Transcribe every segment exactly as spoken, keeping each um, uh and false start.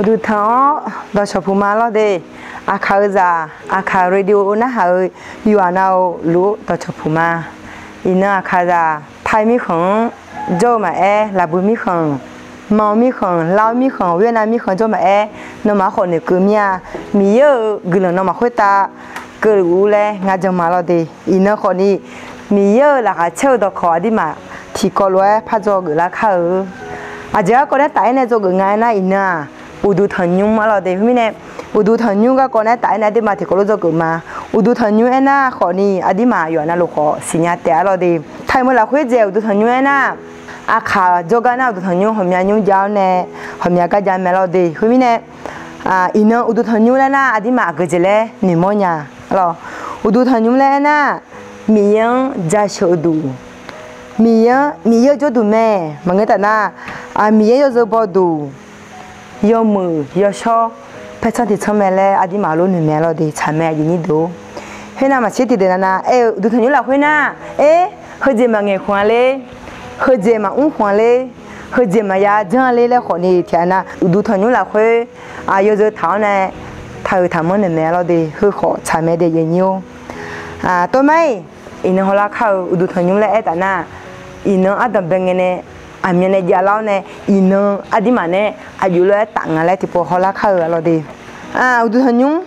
Uqduq tanq-awr dawqcawq puq ma lawr de. Aqkaq-eu zaq, Aqkaq radio narhaq-eu yawqha nav-eu luf-anr dawqcawq puq ma. Iqnan Aqkaqzaq Taiq mirkhanq-anr jawr-eu maqaer, Laqbui mirkhanq, Manq mirkhanq, Lar mirkhanq, Wirnav mirkhanq jawr maqaer, nawmaf khawf noeqkeuv mir-a. Miqyaer-euq guiqlanq nawmaf khoertav keuvluf-ur laer ngar jan ma lawr de. Iqnan khawfni Miqyaer-euq laqkhaq caer-eu dawqkawq aqdirmaf tiqkawv lof-aer par dzawgeuf lar kar-eu. Aqjeq garkawv nae taf-aer nae dzawgeuf nga aernar, iqnan-aq, uqduq tanqnymr-ar lawr de. Khoermirnae, uqduq tanqnymr garkawv nae taf-aer nae aqdirmaf tiqkawv lof dzawgeuf ma. Uqduq tanqnymr aernar khawfni aqdirmaf yawqha navluf khawf siqnya taef-ar lawr de. Taiq meuq lafkhoer dzaeq uqduq tanqnymr aernar, Aqkaq jawrgar nar uqduq tanqnymr ghawqmya nymr jav-awr nae ghawqmya gar jav mae lawr de. Khoermirnae, iqnan uqduq tanqnymr laer nar aqdirmaf aqgeujeq laer noeqmawr nya-a lawr. Uqduq tanqnymr laer aernar, Miqyaer-anr jasheuq-eu duq, Miqyaer-anr, Miqyaer-eu jawrduq mae. Maqngeur taf nar, Miqyaer yawzeu bawduq, yawmuiq yawshawr paertsanr tiqtsanr mae laer aqdirmaf lof noeq mae lawr de. Tsaq mae aqjeq nyir deuq-or. Khoernav maqtser tiqdeuq navnav aer-eu uqduq tanqnymr lafkhoer nar, er, heujeq maqngaeq khanq-a ler, heujeq maqmr khanq-a ler, heujeq maqya janr-a ler laer khawfni tiqghaq nar uqduq tanqnymr lafkhoer yawzeu taq-awr nae taqhuiq taqmanr naeq mae lawr de. Heu khawf tsaq mae de aqjeq nyir-or. Tov mar-iq, iqnan hawlar kar-eu uqduq tanqnymr laer aer taf nar, iqnan ardanqbae ngae nae aqmyan nae javlar-awr nae, iqnan aqdirmaf nae aqjox lof-aer taf nga laer tiqpov hawlar kar-eu-a lawr de. Uqduq tanqnymr,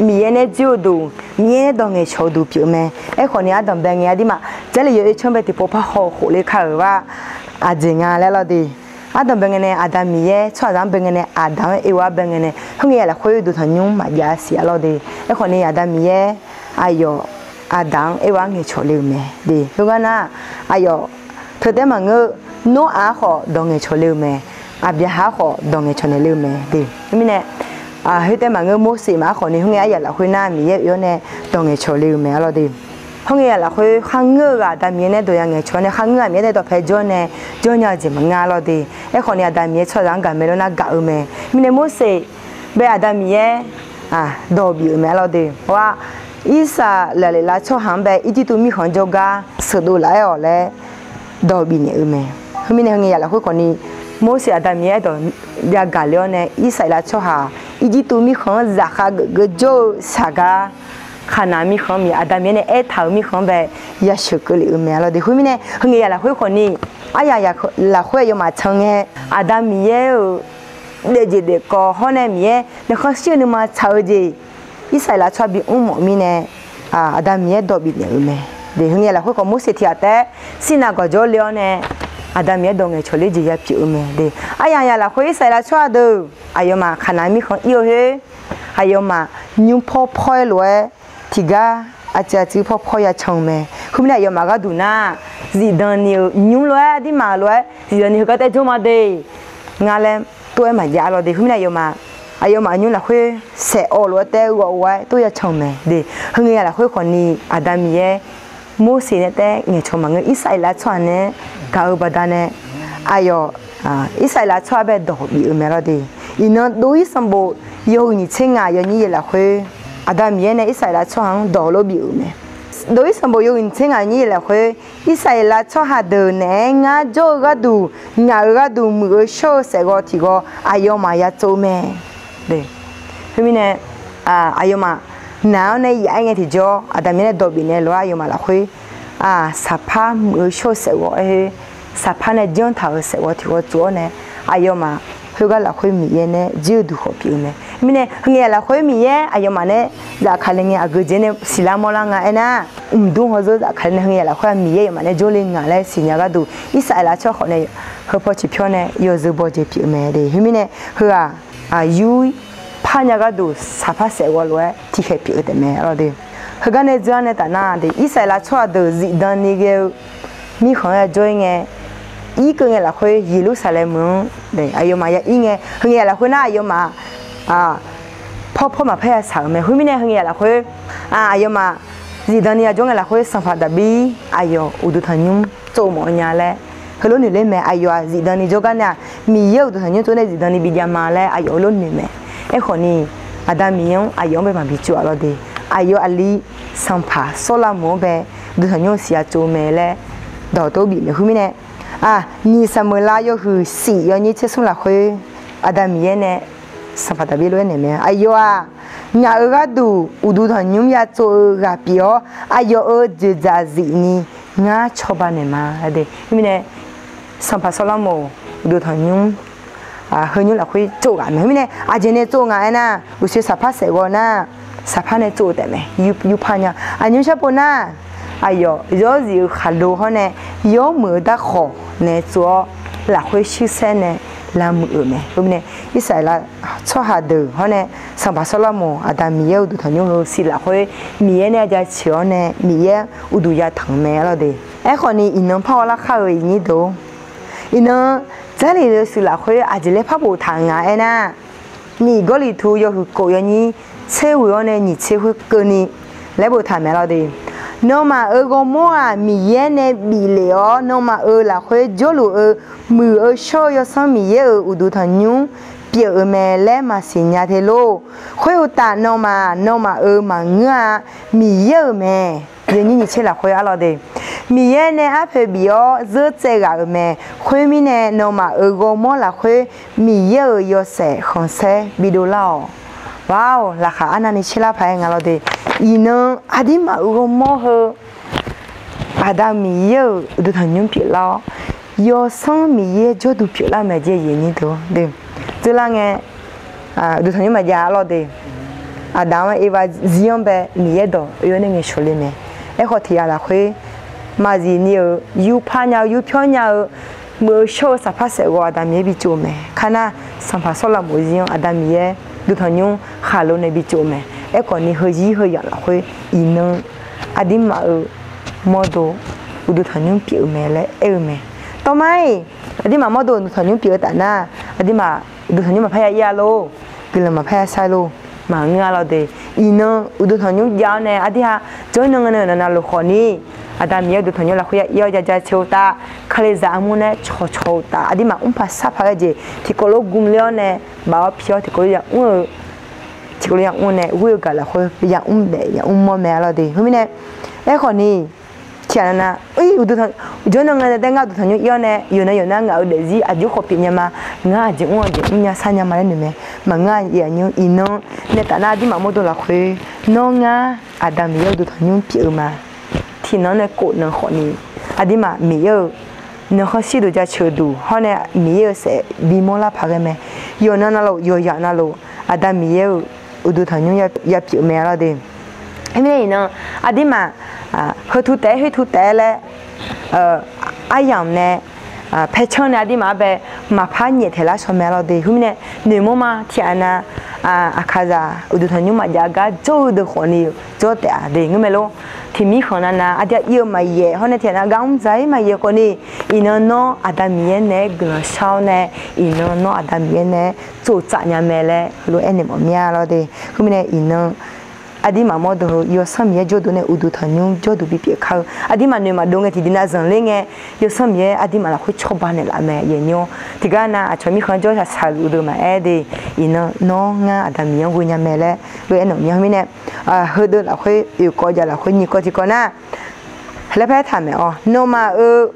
Miqyaer nae jir-eu duq, Miqyaer nae dawq ngaeqcawq-eu duq pyeuf-eu mae. Aerkhawfni ardanqbae ngae aqdirmaf Jarlif yawoer canr bae tiqpov par haw khof ler kar-euq ghaq aqjeq nga laer lawr de. Ardanqbae ngae nae Aqda Miqyaer tsawrhaqzaq-anr bae ngae nae Aqda-anr oe-awr bae ngae nae khoerngae ya lafkhoer uqduq tanqnymr maqjav siq-a lawr de. Aerkhawfni Aqda Miqyaer aqyawf Aqda-anr oe-awr ngaeqcawq le-euq mae de. Khoergar nar, aqyawf teu taef maqngeur, Noraq-anr khawf dawq ngaeqcawq le-eu mae. Aqbyaqhaq-anr khawf dawq ngaeqcawq naeq le-eu mae de. Khoermirnae, khoertaef maqngeur, Morseq maqaer khawfni khoerngae aryaq lafkhoer nar Miqyaer oe-awr nae dawq ngaeqcawq le-eu mae-a lawr de. Khoerngae ya lafkhoer kharngeur-eu ghaq Aqda Miqyaer nae dawq ya ngaeqcawq-awr nae kharngeur-aq Miqyaer nae dawqpae jawr nae jawr nya-eu jeq maqngeur-a lawr de. Aerkhawfni Aqda Miqyaer tsawrhaqzaq-anr gaq mae lor nar gaq-eu mae. Mirnae Morseq bae Aqda Miqyaer dawq bif-euq mae-a lawr de. Hawr-aq, Irsaqleqlav tsawrhaq-anr bae Irjirtuv mirkhanq-anr jawrgar sheuqdov laf-aer-awq laer dawq bifnaeq-eu mae. Khoermirnae, heu ngae ya lafkhoer khawfni, Morseq Aqda Miqyaer dawq yagaq le-awr nae Irsaqleqlav tsawrhaq Irjirtuv mirkhanq-anr zaqkhav geuf geur jawr-eu shaq gar, Kaqnaq mirkhanq-anr Miqyaer, Aqda Miqyaer nae aertaq-euq mirkhanq-anr bae yasheuq keuvlef-eu mae-a lawr de. Khoermirnae, heu ngae ya lafkhoer khawfni, aryaq lafkhoer aqyawfmaf can ngae, Aqda Miqyaer-euq daefjeq daefkawv hawr nae Miqyaer nuikhanr shir-eu nuima tsaq-eu jeq, Irsaqleqlav tsawrhaq bimr mawf mirnae, Aqda Miqyaer dawq bifnaeq-euq mae. De, heu ngae ya lafkhoer khawf Morseq tiq ghaq taef-aer Sirnav gawqjawr le-awr nae, Aqda Miqyaer dawq ngaeqcawq ler jeq ya pyeuf-eu mae. De, aryaq ya lafkhoer Irsaqleqlav tsawrhaq deuq aqyawfmaf Kaqnaq mirkhanq ir-eu khoer, aqyawfmaf nymr pawr pawr-aer lof-aer tiqgar aqciv aqciv pawr pawr ya can-eu mae. Khoermirnae, aqyawfmaf gharduq nar, zifdan ni-eu nymr lof-aer aqdirmaf lof-aer zifdan ni heugar taef jawr ma de. Ngar laer tov-aer maqjav lawr de. Khoermirnae, aqyawfmaf, aqyawfmaf nymr lafkhoer saef-awr lof-aer taef-aer ghawv-awr-aer tov ya can-eu mae. De, heu ngae ya lafkhoer khawfni, Aqda Miqyaer Morseq nae taef-aer ngaeqcawq maqngeur, Irsaqleqlav tsawrhaq nae-aer gaq-eu baqdanae, aqyawf Irsaqleqlav tsawrhaq bae dawq bif-eu mae lawr de. Iqnan Dov-ir sanqbof yawhuiq nyiq tser ngaq yawnyir yaeq lafkhoer, Aqda Miqyaer nae Irsaqleqlav tsawrhaq-anr dawq lof bif-euq mae. Dov-ir sanqbof yawhuiq nyiq tser ngaq yawnyir yaeq lafkhoer, Irsaqleqlav tsawrhaq deuq naeq-aer ngar jawr-eu gharduq, ngaq-euq gharduq muiq-eu shawr-eu saefghawv tiq ghawv aqyawfmaf ya tsov mae. Khoermirnae, aqyawfmaf naq-awr nae yaf-aer ngae tiqjawr, Aqda Miqyaer nae dawq bifnaeq lof-aer aqyawfmaf lafkhoer saqpar muiq-eu shawr-eu saefghawv-aer khoer, saqpar nae janr taq-euq saefghawv tiq ghawv tsov-awr nae, aqyawfmaf khoergar lafkhoer Miqyaer nae jir-eu duq khawf pyeuf-eu mae. Mirnae, heu ngae ya lafkhoer Miqyaer aqyawfmaf nae zafkale ngae aqgeujeq nae siqlar mawrlar nga aernar, mqdmr hawzeur zafkale nae heu ngae ya lafkhoer-aq Miqyaer aqyawfmaf nae jawrle ngaq laer siqnya gharduq, Irsaqleqlav tsawrhaq khawf nae heupaw ciqpyawr nae yawzeu baw jeq pyeuf-eu mae de. Khoermirnae, heu-aq, aqyur parnya gharduq saqpar saefghawv lof-aer tiqkhaeq pyeuf-eu taef mae lawr de. Heugar nae dzeur-ar nae taf nar de, Irsaqleqlav tsawrhaq deuq zifdan ni ghae-eu mirkhanq-anr ya jawr-ir ngae, irkeuv ngae lafkhoer Yeqlursaqlaeq meuq-anr aqyawfmaf ya ir ngae, heu ngae ya lafkhoer nar aqyawfmaf pawr pawr maqpar ya saq-euq mae. Khoermirnae, heu ngae ya lafkhoer aqyawfmaf zifdan ni ya jawr ngae lafkhoer sanqpaq Daqbir aqyawf uqduq tanqnymr tsov mawf-eu nya laer heulof noeq ler mae. Aqyawf-aq zifdan ni jawrgar nae-aq, Miqyaer uqduq tanqnymr tsov nae zifdan ni bi jav ma laer aqyawf heulof noeq mae. Aerkhawf ni, Aqda Miqyaer-anr aqyawf-anr bae maqbi tsov-a lawr de. Aqyawf aqli sanqpaq Sawrlavmeuq-anr bae uqduq tanqnymr siq ya tsov mae laer dawq tov bif mae. Khoermirnae, nyiq Saqmeuqlav yawhuiq shif yawnyir tser smr lafkhoer, Aqda Miqyaer nae Sanqpaq Daqbir lof-aer naeq mae, aqyawf-aq, ngaq-euq gharduq uqduq tanqnymr ya tsov-eu ghaq pyeuf-awr, aqyawf-euq dzoeqdzaq zifni ngar cawba naeq ma. Mirnae, Sanqpaq Sawrlarmoq uqduq tanqnymr heunymr lafkhoer tsov ghaq mae. Mirnae aqjeq nae tsov ngaq aernar, uqshoe saqpar saef ghawv nar, saqpar nae tsov-eu taef mae. Yurpar nya aqnymr sharpov nar, aqyawf yawrzif-eu khaqlo hawr nae yawmuiq-eu darkhawq nae tsov-awr, lafkhoer shuir saer nae lavmuiq-euq mae. Khoermirnae, Irsaqleqlav tsawrhaq deuq hawr nae, Sanqpaq Sawrlarmoq Aqda Miqyaer uqduq tanqnymr heu siq lafkhoer, Miqyaer nae jaceuq-awr nae Miqyaer uqduq yatanq mae lawr de. Aerkhawf ni iqnan par hawlar khar-euq iqnyir deuq, iqnan Jarlif deuq siq lafkhoer aqjeq laer par boftaq nga aernar, nyiq Gawrliqtu yawhuiq kof yawnyir tser ghoe-awr nae nyiq tser khoerkeuvni laer boftaq mae lawr de. Nawmaf-euq ghawrmawr-aq Miqyaer nae bif lef-awr, nawmaf-euq lafkhoer jawrluf-eu muiq-eu shawr-eu Yawsanr Miqyaer-euq uqduq tanqnymr pyeuf-eu mae laer maqsiq nya te lor. Khoeruqtaf nawmaf, nawmaf-euq maqngeur-a. Miqyaer-euq mae. Yawnyir nyiq tser lafkhoer arlawr de. Miqyaer nae arpoeq bif-awr zeur-tsaev ghaq-euq mae. Khoermirnae, nawmaf-euq ghawrmawr lafkhoer Miqyaer-euq yawshaef khanqsaer bidov lar-awq. Wa-awq, laqkhaq arnavni tserlar paq-aer nga lawr de. Iqnan aqdirmaf-euq ghawrmawr heu Aqda Miqyaer-euq uqduq tanqnymr pyeuflar-awr, Yawsanr Miqyaer jawrduq pyeuflar mae jeq yaqnyir deuq-a. Dzeurlar ngae, uqduq tanqnymr maqjav-a lawr de. Aqda-anr Eva zir-anr bae Miqyaer dawq oe-awr nae ngaeqshawq le mae. Aerkhawf tiq ghaq lafkhoer maqzif ni-euq yurpar nya-eu yurpyawr nya-eu muiq-eu shawr-eu saqpar saef ghawv Aqda Miqyaer bitsov-eu mae. Kar nar, Sanqpaq Sawrlarmoq zir-anr Aqda Miqyaer uqduq tanqnymr khaqlo nae bitsov-eu mae. Aerkhawf ni heuzir heuyaq lafkhoer iqnan aqdirmaf-euq mawrdo uqduq tanqnymr pyeuf-eu mae laer aer-eu mae. Tawmar-iq, aqdirmaf mawrdo uqduq tanqnymr pyeuf-eu taf nar, aqdirmaf uqduq tanqnymr maqpar ya ir-a lor. Guiqlanq maqpar ya shar lor. Maqngeur-a lawr de. Iqnan uqduq tanqnymr jav-awr nae aqdirha jawrnan ngae nae navluf khawf ni, Aqda Miqyaer uqduq tanqnymr lafkhoer ya ir-awr ja jaceuq-eu taf, Kalizaq armur nae cawqcawq-eu taf, aqdirmaf mrpaq sarpaq ghae jeq tiqkawv lof gmler-awr nae baf-awr pi-awr tiqkawv lof yamr-eu tiqkawv lof yamr nae ghoer-eu gaq lafkhoer yamr daef yamr mawr mae-a lawr de. Khoermirnae, aerkhawf ni tiqghaq navnav, ir, uqduq tanq, jawrnan ngae nae taef ngar uqduq tanqnymr ir-awr nae yawqnan yawqnan ngaq-euq daefzir aqjox khawf pyeuf nya ma, ngar aqjeq mr-eu jeq mr nya sar nya ma laer noeq mae. Maqngeur-a, iqnan nae taf nar aqdirmaf mawrdo lafkhoer nawr ngar Aqda Miqyaer uqduq tanqnymr pyeuf-eu ma. Tiqnan nae kof nan khawf ni, aqdirmaf Miqyaer-euq nanqkhanr shirduq jaceuq duq hawr nae Miqyaer-euq saef bimawr lar paq ghae mae. Yawqnan navluf yawqyaq navluf Aqda Miqyaer-euq uqduq tanqnymr ya pyeuf mae-a lawr de. Khoermirnae iqnan aqdirmaf heutu taef-aer khoertu taef-aer laer aryamq nae paercanr nae aqdirmaf-anr bae maqpar nyaeftaeq lar shaw mae-a lawr de. Khoermirnae noeqmawr ma tiqghaq nav aqkaqzaq uqduq tanqnymr maqjav gar jawr-eu deuq khawf ni jawr taef-a de ngeur mae lor. Tiqmir khanq navnav aqdui-aq ir-eu maqyaef hawr nae tiqghaq nav gar mr dzaq-ir maqyaef khawf ni, iqnan nawr Aqda Miqyaer naeq-aer guiqlanq shar-awr nae, iqnan nawr Aqda Miqyaer naeq-aer tsoftsaf nya mae laer heulof-aer naeq mawf mir-a lawr de. Khoermirnae iqnan aqdirmaf mawrdo heu Yawsanr Miqyaer jawrduq nae uqduq tanqnymr jawrduq bipyeuf kar-eu aqdirmaf noeq maqdov ngae tiqdui nav zanqler ngae, Yawsanr Miqyaer aqdirmaf lafkhoer cawba naeqlaf mae yaeqnymr-awr. Tiqgar nav aqcawq mirkhanq-anr jawr shaqshaq luf-eu deuq maqaer de. Iqnan nawr ngar Aqda Miqyaer-anr ghoe nya mae laer lof-aer naeq mya mirnae, heudeuq lafkhoer oeq kawv jav lafkhoer nyiq kawv tiqkawv nar, laer par aertaq maeq-awr, nawmaf-euq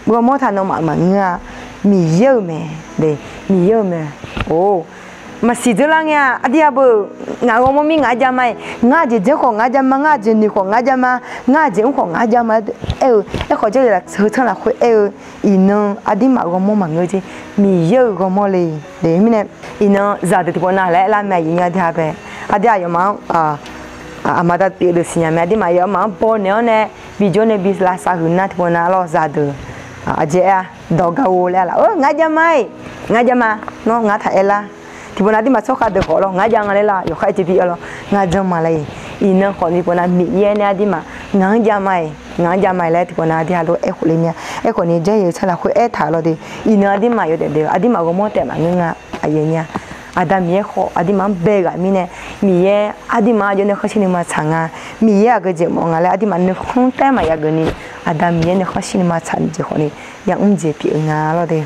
ghawrmawr taq nawmaf-euq maqngeur-a. Miqyaer-euq mae. Miqyaer-euq mae. Or, maqsiq dzeur lar ngae-aq, aqdui-aq beu, ngaq ghawrmawr mir ngaq-anr jav ma-iq, ngar aqjeq janr khawf ngaq-anr jav ma, ngar aqjeq noeq khawf ngaq-anr jav ma, ngar aqjeq mr khawf ngaq-anr jav ma, aer-eu, aerkhawf Jarlif heu tsanr lafkhoer aer-eu, iqnan aqdirmaf ghawrmawr maqngeur jeq, Miqyaer-euq ghawrmawr le. Mirnae, iqnan zaqdeuq tiqpawf nav laer aer lar mae, aqyuif nya aqdui-aq bae, aqdui aqyawfmaf-anr aqma da pyeuf deuq siqnya mae, aqdirmaf aqyawfmaf-anr baw naeq-awr nae, bijawr nae bi lavsav huiq nar tiqpawf nav lawr zaqdeuq, aqjeq aer-a, dawq gar gho laer-a laf-eu ngaq-anr jav ma-iq, ngaq-anr jav ma, nawr ngar taq aer lar. Tiqpawf nav aqdirmaf tsawrkhav deuq khawf lawr ngaq-anr jav nga laer lar, yawqkhar aer jeq bi-a lawr ngaq-anr jan ma laer-iq, iqnan khawf ni tiqpawf nav Miqyaer nae aqdirmaf ngaq-anr jav ma-iq, ngaq-anr jav ma-iq laer tiqpawf nav aqdui halof-aer khof le mya. Aerkhawf ni Jarlif heu tsanr lafkhoer aertaq-eu lawr de, iqnan aqdirmaf yawdaef daef-eu aqdirmaf ghawrmawr taef maqngeur nga, aqyuif nya. Aqda Miqyaer khawf aqdirmaf-anr bae ghaq mirnae, Miqyaer aqdirmaf-anr aqjox nuikhanr shir nuima tsaq nga, Miqyaer aqgeu jeq mawf nga laer aqdirmaf nuikhanr taef maqya geuf ni, Aqda Miqyaer nuikhanr shir nuima tsaq jeq khawf ni, yamr jeq pyeuf-eu nga lawr de.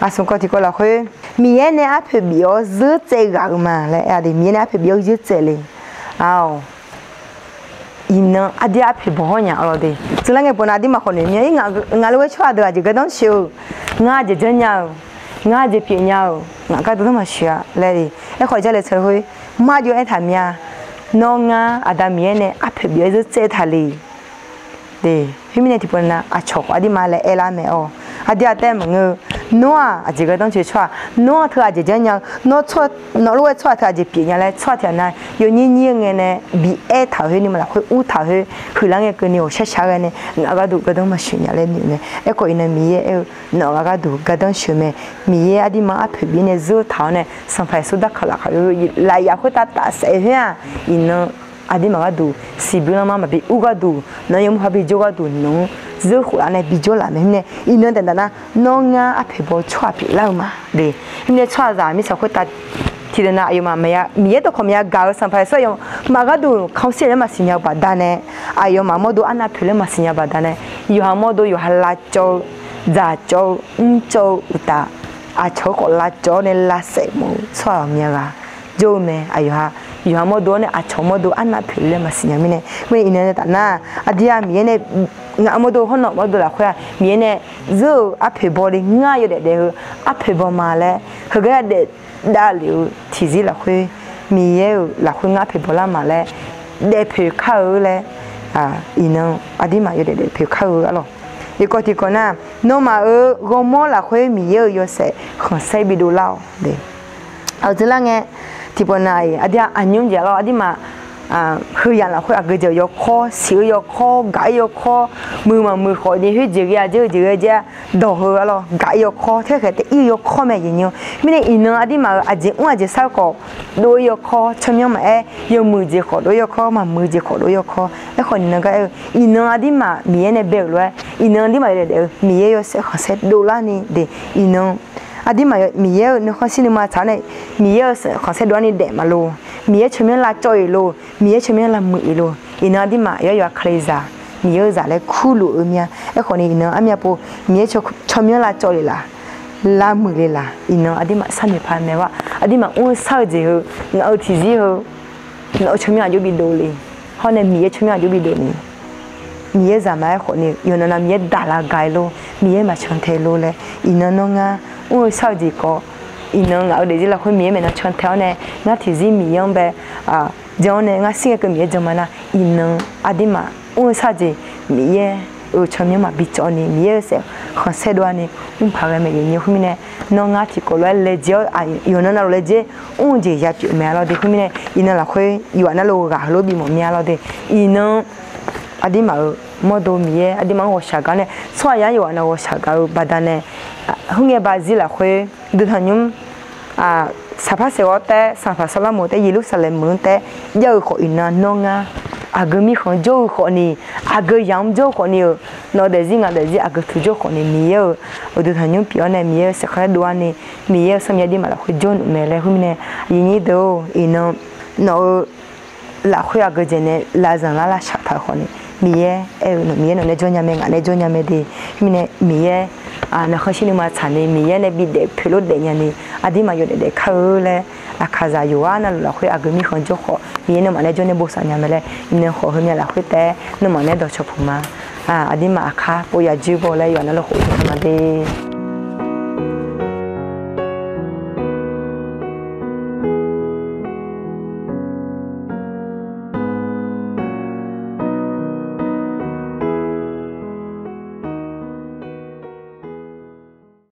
Aqsmq kawv tiqkawv lafkhoer, Miqyaer nae arpoeq bif-awr zeur tsaev ghaq-eu ma laer aer-a de, Miqyaer nae arpoeq bif-awr zeur tsaev le. Aq, iqnan aqdui arpoeq bawq hawr nya-a lawr de. Teular ngae bawq nav aqdirmaf khawf noeq mya-ir, ngaq lof-aer tsawrhaq deuq aqjeq gardanr sheuq-eu, ngar aqjeq janrnya-eu, Ngar jeq pyeuf nya-euq ngaq gharduq nar maqshoeq-a laer-iq. Aerkhawf Jarlif teu khoer marjov aertaq mya. Nawr ngar Aqda Miqyaer nae arpoeq bif-aer zeur tsaev taq le. Khoermirnae tiqpov nav aqcawq khawf aqdirma laer aerlar mae-awr, aqdir-aq taef maqngeur-eu. Nawr-aq aqjeq gardanr coeq tsawrhaq, nawr-aq teu aqjeq janrnya-eu, nawr lof-aer tsawrhaq teu aqjeq pyeufnya laer tsawrhaq tiqghaq nar yawnyir nyir-eu ngae nae bi aertaq-euq khoer nuima lafkhoer urtaq-euq khoer huiqlar ngae keuvni-awq shar shar ghae nae ngaq gharduq gardanr maqshoeq nya laer noeq mae. Aerkhawf iqnan Miqyaer aer-eu nawq ngaq gharduq gardanr sheuq mae. Miqyaer aqdirma arpoeq bif nae zeur taq-awr nae Sanqpaq Yeqsur darkaq laqkhaq yawluf lafyaf khoertav tafsaef khoer-aq, iqnan aqdirma gharduq siqbymr lanma maqbi ur gharduq, nawq-anr yawmuiq paq bi jawr gharduq nawq-anr zeur khof laf nae bi jawr laf mae. Khoermirnae iqnan daef daf nar nawr ngar arpoeq baw tsawrhaq pyeuflar-eu ma de. Khoermirnae tsawrhaqzaq mirtsaq khoertav tiqdeuq nav aqyawfmaf maqya Miqyaer dawqkawq maqya gaq-eu Sanqpaq Yeqsur aqyawfmaf gharduq kamqsir laer maqsiq nya-eu baqdanae, aqyawfmaf mawrdo arnav poeq laer maqsiq nya baqdanae, yawqha mawrdo yawqha lavcawv-eu, dzaqcawv-eu, mrcawv-eu uqtaf, aqcawq-eu khawf lavcawv-awr nae lavsaef mawf-eu tsawrhaq ghawqmya ghaq jawr-eu mae. Aqyawf-a, yawqha mawrdo-awr nae aqcawq mawrdo arnav poeq laer maqsiq nya mirnae, khoer iqnan daef daf nar aqdir-aq Miqyaer nae ngaq mawrdo hawr nawq mawrdo lafkhoer-aq Miqyaer nae zeur-euq arpoeq baw le ngar yawdaef daef-eu arpoeq baw ma laer heugar yadaef davlef-eu tiqzir lafkhoer Miqyaer-euq lafkhoer ngar arpoeq baw lar ma laer daefpoeq kar-eu laer, iqnan aqdirmaf yawdaef daefpoeq kar-eu arlawq. Tiqkawv tiqkawv nar, nawmaf-euq ghawrmawr lafkhoer Miqyaer-euq yawshaef khanqsaer bidov lar-awq de. Aqjeq lar ngae, tiqpawf nav-iq aqdir-aq aqnymr jeq arlawq aqdirmaf heuyaq lafkhoer aqgeujeq yawkawr, siq-eu yawkawr, gaq-ir yawkawr, muiq maqmuiq khawf ni khoer jeq ghae-a jeq-eu jeq ghae jeq-a dawq heu arlawq gaq-ir yawkawr, taerkhaeq taef-ir-eu yawkawr mae jeq nymr. Mirnae iqnan aqdirmaf-euq aqjeq mr aqjeq sar-eu khawf dov-ir yawkawr, tsawrmyanr maqaer, yawmuiq jeq khawf dov-ir yawkawr, maqmuiq jeq khawf dov-ir yawkawr. Aerkhawf ni nan gar aer-eu, iqnan aqdirmaf Miqyaer nae bae-euq lof-aer, iqnan aqdirmaf yawdaef daef-eu Miqyaer yawshaef khanqsaer dovlar ni de, iqnan aqdirmaf Miqyaer-euq nuikhanr shir nuima tsaq-awr nae, Miqyaer-euq khanqsaer dovlar ni daef maqlor, Miqyaer tsawrmyanr lavcawv-iq lor, Miqyaer tsawrmyanr lavmuiq-iq lor, iqnan aqdirmaf yawr yawqha Kalizaq, Miqyaer-euq zaq laer kurluf-eu mya. Aerkhawf ni iqnan armyav pov Miqyaer tsawrmyanr lavcawv le laq, lavmuiq le laq, iqnan aqdirmaf sharnoeq paq mae-awr, aqdirmaf mr-eu shar-eu jeq heu, ngaq-euq tiqzir heu, nawq-euq tsawrmyanr aqjox bidov le, hawr nae Miqyaer tsawrmyanr aqjox bidov ni, Miqyaer zaqmar-aer khawf ni yawqnan nav Miqyaer daqlar gaq-ir lor, Miqyaer maqcan tae lor laer, iqnan nawr ngar mr-eu shar-eu jeq khawf, iqnan ngaq-euq daefzir lafkhoer Miqyaer maeqnan can tae-awr nae, ngar tiqzir Miqyaer-anr bae jan-awr nae ngar shir ngae keuv Miqyaer jan ma nar, iqnan aqdirmaf mr-eu shar-eu jeq Miqyaer-euq tsawrmyanr maqbi cawv ni, Miqyaer-euq saef khanqsaer dov-a ni mr paq ghae mae. Yawqnyir khoermirnae, nawr ngar tiqkawv lof-aer laejae-awr, yawqnan navluf laejae mr-eu jeq ya pyeuf mae arlawr de. Khoermirnae iqnan lafkhoer yawqghaq navluf ghaq heulof bimawf mya arlawr de. Iqnan aqdirmaf-euq mawrdo Miqyaer aqdirmaf-anr ghawqshaq gaq-awr nae, tsawrhaqzaq yawqghaq nav ghawqshaq gaq-eu baqdanae, khoerngae barzir lafkhoer dui tanqnymr saqpar saeqghawv taef, sanqpaq Sawrlarmoq taef, Yeqlursaqlaeq meuq-anr taef jav-eu khawf, iqnan nawr ngar aqgeu mirkhanq jawr-eu khawf ni, aqgeu yamq-anr jawr-eu khawf ni-euq, nawq-eu daefzir ngaq daefzir aqgeu tuq jawr-eu khawf ni, Miqyaer-euq uqduq tanqnymr pyeuf-awr nae Miqyaer-euq saef khanqsaer dov-a ni, Miqyaer-euq tsawrmyanr aqdirmaf lafkhoer jawrluf mae laer khoermirnae, aqyuif nyir deuq-or, iqnan nawq-eu lafkhoer aqgeu jeq nae lavzanq lar lavshaq taq-eu khawf ni, Miqyaer aer-eu nawq Miqyaer nawq nae jawr nya mae, ngaq nae jawr nya mae de. Khoermirnae Miqyaer nuikhanr shir nuima tsaq ni, Miqyaer nae bidaef poeq lof daef nya ni, aqdirmaf yawdaef daef kar-eu laer, aqkaqzaq yawqghaq navluf lafkhoer aqgeu mirkhanq jawr khawf, Miqyaer nawmaf nae jawr nae bosav nya mae laer, iqnan khawf heumya lafkhoer taef nawmaf nae dawqcawq puq ma. Aqdirmaf aqkar pov ya joer baw laer yawqha navluf khof-eu ma de.